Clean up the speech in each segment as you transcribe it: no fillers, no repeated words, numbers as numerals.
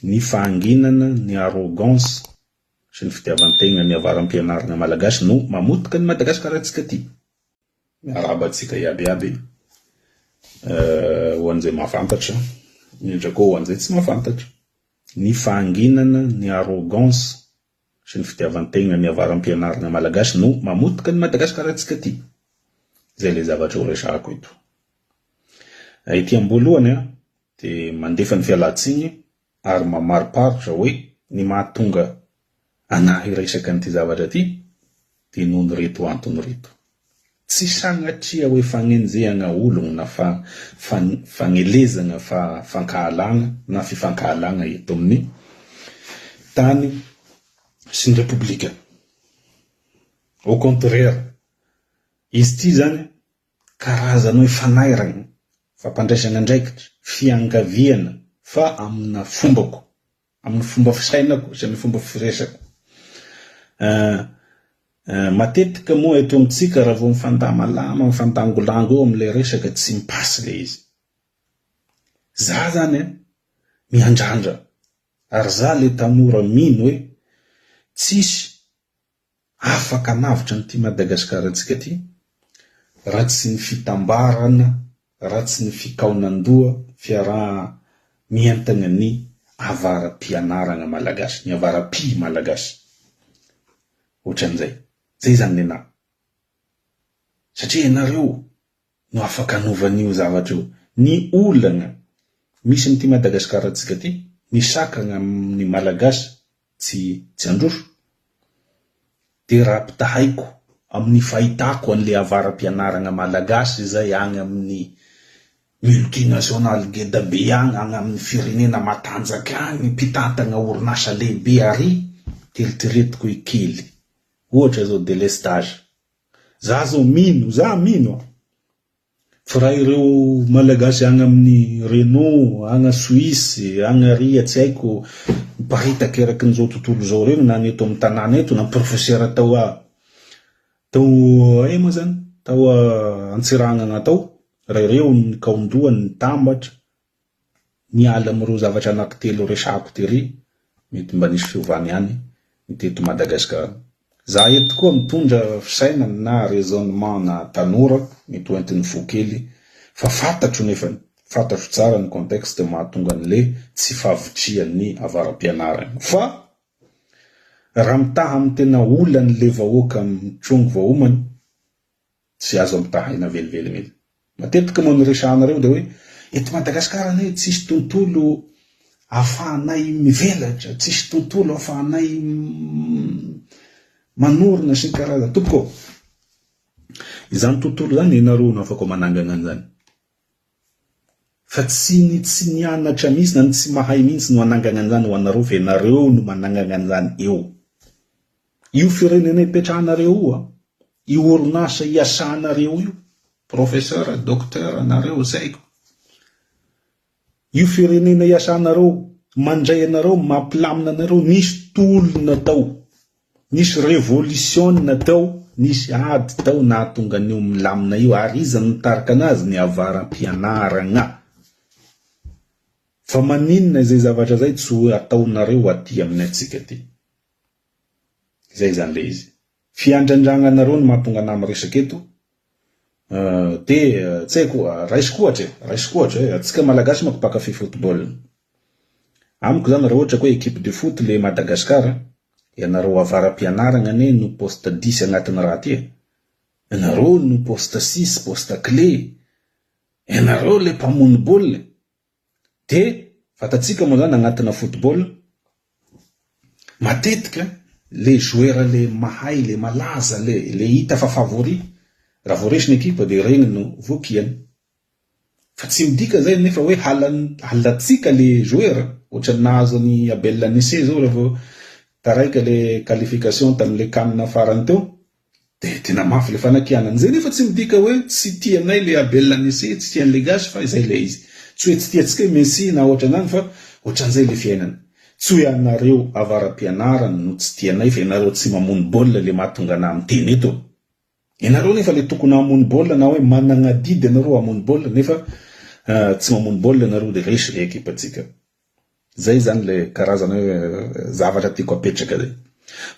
Ny fahanginana, ny arrogance sy ny fitiavan-tegna ny avaram-pianaragna malagasy no mamotika an'i Madagasikarantsika ty. Miarahaba antsika iaby iaby ho an'izay mahafantatra, indrindra koa ho an'izay tsy mahafantatra. Ny fahanginana, ny arrogance sy ny fitiavan-tegna ny avaram-pianaragna malagasy no mamotika an'i Madagasikarantsika ty. Zay le zavatra ho resahako eto. Ety am-boalohany dia mandefa ny fialan-tsiny ary mamariparitra hoe ny mahatonga anah hiresaka an'ity zavatra ity dia noho ny reto antony ireto. Tsy sagnatria hoe fagnenjehagna ologno na fagnelezagna fankahalagna na fifankahalagna eto amin'ny tany sy ny Repoblika. Au contraire, izy ity zany karazana hoe fanairana, fampandraisana andraikitra, fiangaviana fa amina fombako, amin'ny fomba fisainako sy amin'ny fomba firesako. Matetika moa eto amintsika raha vao mifandamalama, mifandangolango eo amin'ilay resaka tsy mi-passe ilay izy. Za zany an, miandrandra ary za le tanora mino hoe tsisy afaka hanavotra an'ity Madagasikara antsika ity raha tsy ny fitambarana, raha tsy ny fikaonandoha, fiaraha-mientana ny avara-pianarana malagasy, ny avara-pi malagasy. Ohatran'izay. Zay izany nenaha. Satria ianareo no afaka hanova an'io zavatra io. Ny olana misy amin'ity Madagasikara antsika ity, ny sakana amin'ny Malagasy tsy tsy handroso, dia raha ampitahaiko amin'ny fahitako an'ilay avara-pianarana Malagasy izay any amin'ny multinational ngeda be any, any amin'ny firenena matanjaka any, mpitantana orinasa lehibe ary, eritreretiko hoe kely. Ohatra izao delestage. Za zao mino, za mino a! Fa raha ireo Malagasy agny amin'ny Renault, agny Suisse, agny ary tsy haiko, miparitaka eraky ny zao tontolo izao regny na ny eto amin'ny tanàna eto na professeur tao a tao aiza moa zany? Tao Antsiranana tao, raha ireo nikaondoha nitambatra, Miala amin'ireo zavatra anankitelo resahako tery, mety mba nisy fiovana ihany ny teto Madagascar. Za eto koa mitondra fisainana na raisonnement na tanora mety ho entin'ny fo kely fa fantatro nefany, fantatro tsara ny contexte mahatonga an'le tsy fahavitrihan'ny avara-pianarana. Fa raha mitaha amin'ny tena olan'le vahoaka mitrongy vao homana, Tsy azo ampitahaina velively mihitsy. Matetika moa ny resahanareo dia hoe eto Madagasikara anie tsisy tontolo ahafahanay mivelatra, tsisy tontolo ahafahanay manorina sy ny karazany. Tompoko ô, izany tontolo izany ianareo no afaka manangana an'izany. Fa tsy ny tsy nianatra mihitsy na ny tsy mahay mihitsy no hanangana an'izany ho anareo fa ianareo no manangana an'izany eo. Io firenena ipetrahanareo io an, io orinasa iasanareo io, professeur, docteur nareo tsy haiko. Io firenena iasanareo, mandray anareo, mampilamina anareo, nisy tolona tao. Nisy revolisiona tao, nisy ady tao nahatonga an'io milamina io ary iza no nitarika anazy? Ny avara-pianaragna. Fa maninona izay zavatra izay tsy ho ataonareo aty amin'ny antsika aty? Izay izany ilay izy. Fiandrandragnanareo no mahatonga anah miresaka eto Dia tsy haiko, raisiko ohatra e, raisiko ohatra e, antsika Malagasy manko mpankafy football. Amiko zany raha ohatra ka hoe equipe de foot le Madagascar, ianareo avara-pianaragna anie no poste dix agnatin'ny raha ty e, ianareo no poste six, poste clé, ianareo le mpamono baolina e. Dia fantatsika moa zany agnatina football, matetika le joueur le mahay, le malaza, le le hita fa favori, raha vao resy ny ekipa dia regny no voakiany. Fa tsy midika zay nefa hoe halan- halantsika le joueur, ohatran'ny nahazo an'i Abel Anissé zao raha vao taraiky le qualification tamin'le can farany teo, Dia tena mafy ilay fanakianana. Izay nefa tsy midika hoe tsy tianay ilay Abel Anissé, tsy tian'ilay gasy fa izay ilay izy. Tsy hoe tsy tiantsika i Messi na ohatran'izany fa ohatran'izay ilay fiainana. Tsy hoe anareo avara-pianarana no tsy tianay fa ianareo tsy mamono baolina ilay mahatonga anah miteny eto. Ianareo nefa ilay tokony hamono baolina na hoe managna adidy ianareo hamono baolina nefa tsy mamono baolina ianareo dia resy ilay ekipantsika. Zay zany le karazana hoe zavatra tiako apetraka zay.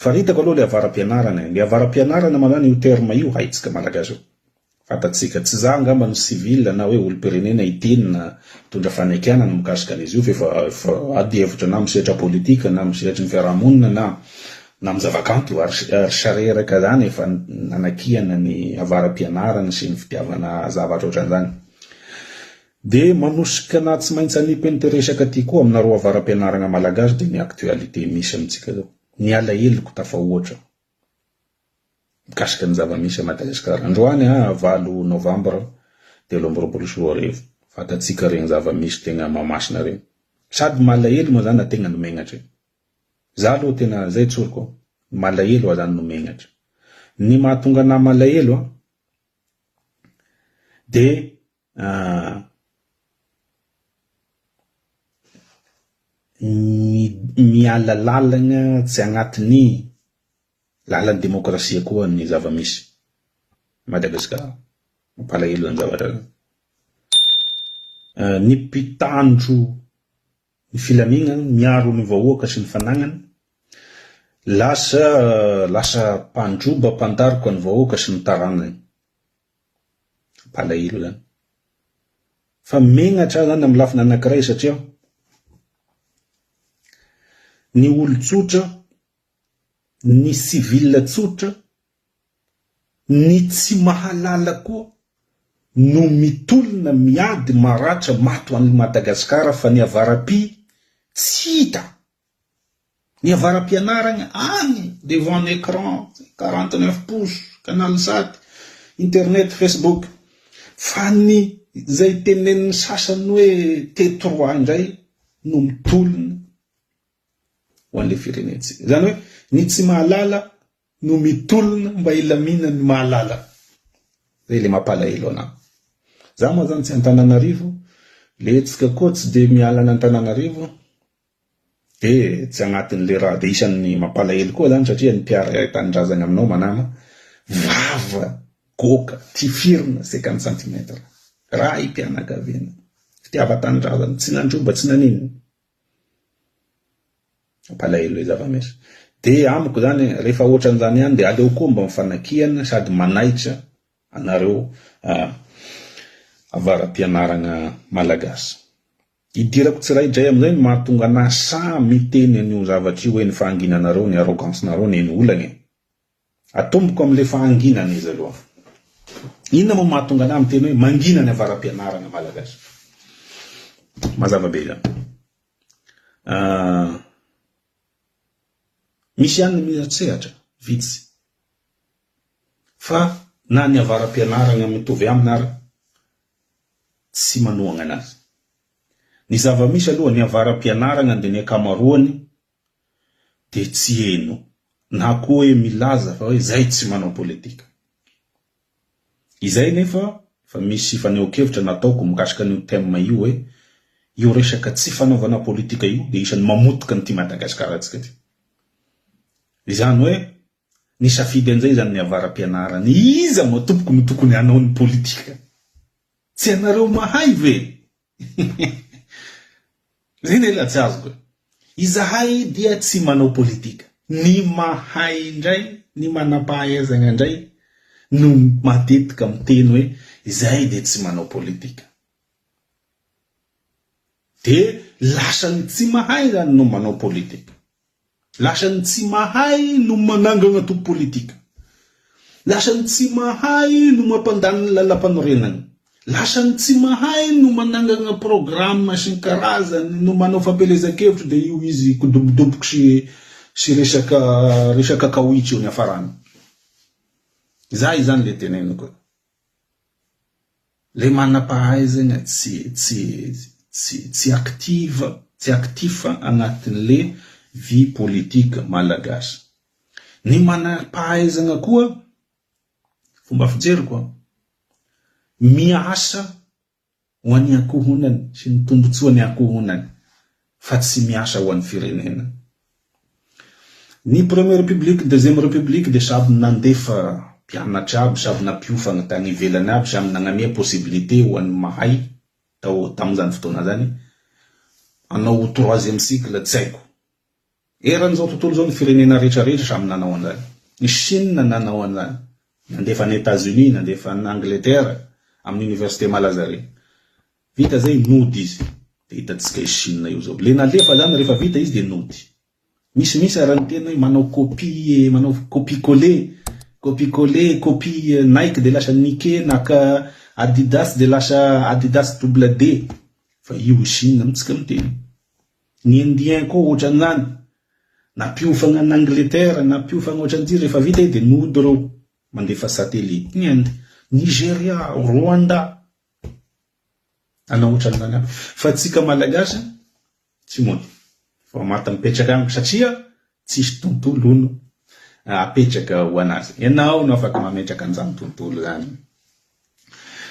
Faritako aloha le avara-pianarana e. Le avara-pianarana ma zany io terme io haintsika malagasy io. Fantatsika. Tsy za angamba no civil na hoe olom-pirenena hiteny na hitondra fanakianana mikasika an'izy io fa efa efa ady hevitra na amin'ny sehatra politika na amin'ny sehatry ny fiarahamonina na na amin'ny zavakanto ary ry sareraka zany efa nanakiana ny avara-pianarana sy ny fitiavana zavatra ohatran'izany. Dia manosika anah tsy maintsy hanipy an'ity resaka ity koa aminareo avara-pianarana malagasy dia ny actualité misy amintsika zao. Ny alaheloko tafahoatra mikasika ny zava-misy à Madagascar. Androany a valo novambra 2023. Fantatsika regny zava-misy tegna Mahamasina regny. Sady malahelo moa zany na tegna no megnatra e. Za aloha tena zay tsoriko a, malahelo aho zany no megnatra. Ny mahatonga anah malahelo a de Miala lalagna tsy agnatin'ny lalan'ny demokrasia koa ny zava-misy Madagascar. Mampalahelo zany zavatra zany. Ny mpitandro ny filamignana miaro ny vahoaka sy ny fanagnany lasa lasa mpandroba mpandaroka ny vahoaka sy ny taranany. Mampalahelo zany. Fa megnatra aho zany amin'ny lafiny anankiray satria ny olon-tsotra, ny civil tsotra, ny tsy mahalala koa no mitolona miady maratra maty ho an'i Madagasikara fa ny avara-pi tsy hita. Ny avara-pianaragna agny devant ny écran 49 pouces, canal sat, internet, facebook. Fa ny izay tenenin'ny sasany hoe T3 indray no mitolona ho an'ilay firenentsika. Izany hoe ny tsy mahalala no mitolona mba hilaminan'ny mahalala. Zay le mampalahelo anah. Za moa zany tsy Antananarivo, le hetsika koa tsy de miala an'Antananarivo. Dia tsy agnatin'le raha dia isan'ny mampalahelo koa zany satria ny mpiara tanindrazagna aminao manana vava goaka tifirina cinquante centimètre raim-pianakaviana fitiavan-tanindrazana tsy nandroba tsy naninona mampalahelo le zava-misy dia amiko zany rehefa ohatran'izany ihany dia aleo koa mba mifanakihana sady manaitra anareo avara-pianaragna malagasy. Idirako tsiraidray amin'izay ny mahatonga anah sahy miteny an'io zavatra io hoe ny fahanginanareo, ny arrogance-nareo ny eny olana e. Atomboko amin'ilay fahanginana izy aloha. Inona moa mahatonga anah miteny hoe mangina ny avara-pianarana malagasy? Mazava be izany. Misy ihany ny miantsehatra, vitsy. Fa na ny avara-pianarana mitovy aminy ary tsy manohagna anazy. Ny zava-misy aloha, ny avara-pianaragna dia ny ankamaroany dia tsy heno na koa hoe milaza fa hoe zay tsy manao politika. Izay nefa efa misy fanehoan-kevitra nataoko mikasika an'io thème io hoe io resaka tsy fanaovana politika io dia isan'ny mamotika an'ity Madagasikara-ntsika ity. Izany hoe Nisafidy an'izay izany ny avara-pianarana. Iza moa tompoko no tokony hanao ny politika? Tsy ianareo mahay ve? Zay ne la tsy azoko e. Izahay dia tsy manao politika. Ny mahay indray, ny manam-pahaizagna indray no matetika miteny hoe izahay dia tsy manao politika. Dia lasa ny tsy mahay izany no manao politika. Lasa ny tsy mahay no manangana antoko politika. Lasa ny tsy mahay no mampandany ny lalampanorenana. Lasa ny tsy mahay no manangana programa sy ny karazany no manao fampielezan-kevitra dia io izy kodobodoboky sy sy resaka resaka kawitry io niafarany. Zay izany le teneniko e. Le manam-pahaizana tsy tsy tsy tsy active tsy actif anatin'le vie politique malagasy. Ny manam-pahaizana koa, fomba fijeriko an, miasa ho an'ny ankohonany sy ny tombotsoan'ny ankohonany fa tsy miasa ho an'ny firenena. Ny première république, deuxième république dia samy nandefa mpianatra aby, samy nampiofagna tany ivelany aby, samy nagnamia possibilité ho an'ny mahay tao tamin'izany fotoana zany. Hanao troisième cycle tsy haiko. Eran'izao tontolo izao ny firenena rehetra rehetra samy nanao an'izany. Ny Chine nanao an'izany. Nandefa any Etats Unis, nandefa any Angleterre, amin'ny université malaza ireny. Vita izay, nody izy. Dia hitantsika i Chine io izao. Ilay nalefa izany rehefa vita izy dia nody. Misimisy ara ny teny hoe manao copie, manao copie coller, copie coller, copie Nike dia lasa Nike, naka Adidas dia lasa Adidas double D. Fa io i Chine amintsika miteny. Ny Indien koa ohatran'izany. Nampiofagna an'i Angleterre, nampiofagna ohatran'ity, rehefa vita izy dia nody ireo mandefa satellite. Ny Inde, Nigeria, Rwanda. Hanao ohatran'izany aby. Fa antsika Malagasy tsy mody. Fa maty mipetraka amiko satria tsisy tontolo hono apetraka ho anazy. Ianao no afaka mametraka an'izany tontolo izany.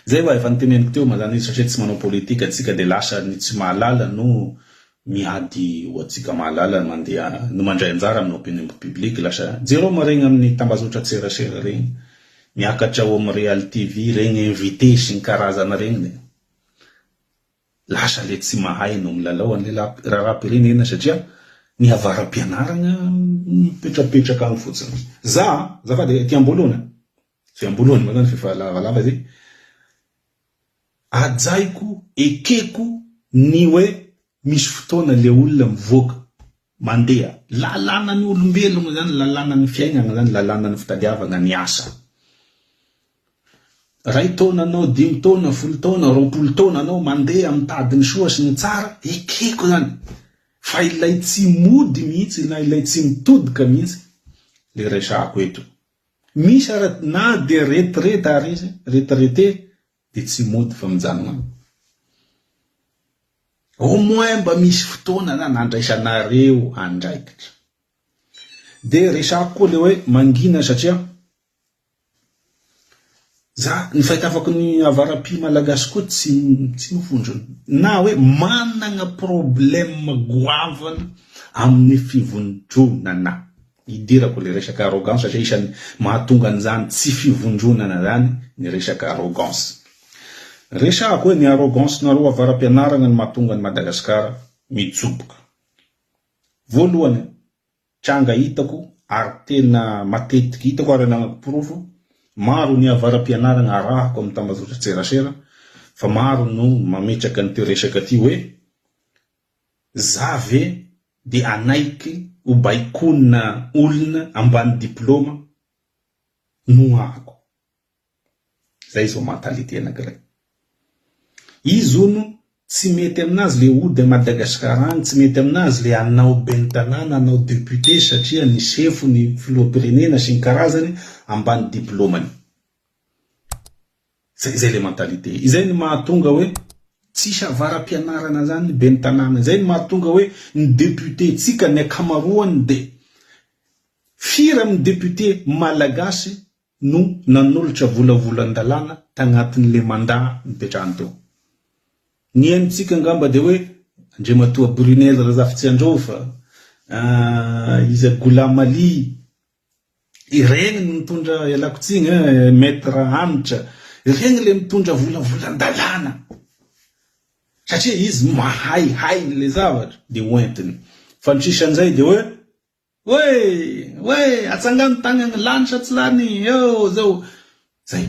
Zay hoa efa noteneniko teo ma zany izy satria tsy manao politika tsika de lasa ny tsy mahalala no miady ho antsika mahalala mandeha no mandray anjara amin'ny opinion publique lasa jereo ma regny amin'ny tambazotran-tserasera regny miakatra ao amin'ny real TV regny invité sy ny karazana regny de lasa le tsy mahay no milalao an'le raharaham-pirenena satria ny avara-pianaragna mipetrapetraka agny fotsiny. Za azafady e, aty am-boalohany a! Zay amboalohany moa zany f'efa lavalava zay. Hajaiko, ekeko ny hoe misy fotoana le olona mivoaka, mandeha. Lalànan'ny olombelogno zany, lalànan'ny fiaignana zany, lalànan'ny fitadiavagna ny asa. Ray taona anao, dimy taona, folo taona, 20 taona anao mandeha mitady ny soa sy ny tsara, ekeko zany. Fa ilay tsy mody mihitsy na ilay tsy mitodika mihitsy le resahako eto. Misy ara na dia retraite ary izy, retraité, dia tsy mody fa mijanona any. Au moins mba misy fotoana na nandraisanareo andraikitra. Dia resahako koa le hoe mangina satria Za, ny fahitavako ny avara-pi malagasy koa tsy tsy mivondrona. Na hoe managna problème goavana amin'ny fivondronana. Idirako le resaka arrogance satria isan'ny mahatonga an'izany tsy fivondronana zany ny resaka arrogance. Resahako hoe ny arrogance-nareo avara-pianaragna no mahatonga an'i Madagasikara mijoboka. Voalohany, Tranga hitako ary tena matetika hitako ary ananako porofo, maro ny avara-pianarana arahako amin'ny tambazotran-tserasera fa maro no mametraka an'ity resaka ity hoe za ve dia hanaiky ho baikoina olona ambany diploma no ahako. Zay izao mentalité anakiray. Izy hono tsy mety aminazy le hody à Madagascar any, tsy mety aminazy le hanao ben'ny tanàna, hanao député satria ny sefo, ny filoham-pirenena sy ny karazany ambany diplômany. Zay zay le mentalité. Izay no mahatonga hoe tsisy avara-pianarana zany ny ben'ny tanàna. Izay no mahatonga hoe ny député tsika ny ankamaroany de firy amin'ny député malagasy no nanolotra volavolan-dalàna tagnatin'le mandat nipetrahany teo. Ny haintsika angamba dia hoe Andriamatoa Brunelle Razafitsiandraofa, iza Goulam Ali, ireny no nitondra, ialako tsiny eh, Maître Hanitra, ireny le mitondra volavolan-dalàna satria izy mahay, hainy le zavatra dia hoentiny. Fa ny sisan'izay dia hoe Oe! Oe! Atsangano tagnagna, lany sa tsy lany? Eo zao! Zay.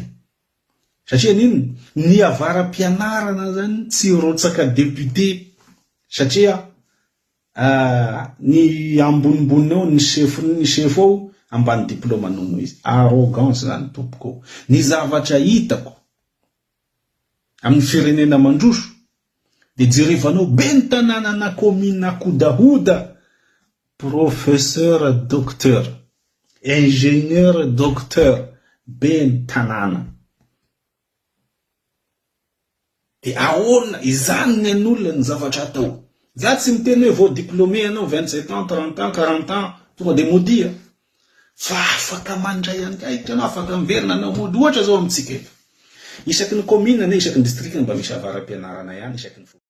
Satria n'inona? Ny avara-pianarana zany tsy hirotsaka député satria ny ambonimbony eo, ny sefo ny sefo ao ambany diplôme noho izy. Arrogance zany tompoko ô. Ny zavatra hitako amin'ny firenena mandroso dia jerevanao be ny tanàna na commune akodahoda professeur docteur ingénieur docteur be ny tanàna dia ahoana izany ny an'olona ny zavatra atao za tsy miteny hoe vao diplômé ianao 27 ans 30 ans 40 ans tonga dia modia Fa afaka mandray andraikitra anao, afaka miverina anao mody. Ohatra zao amintsika eto, isaky ny commune na isaky ny district mba misy avara-pianarana ihany isaky ny fokontany.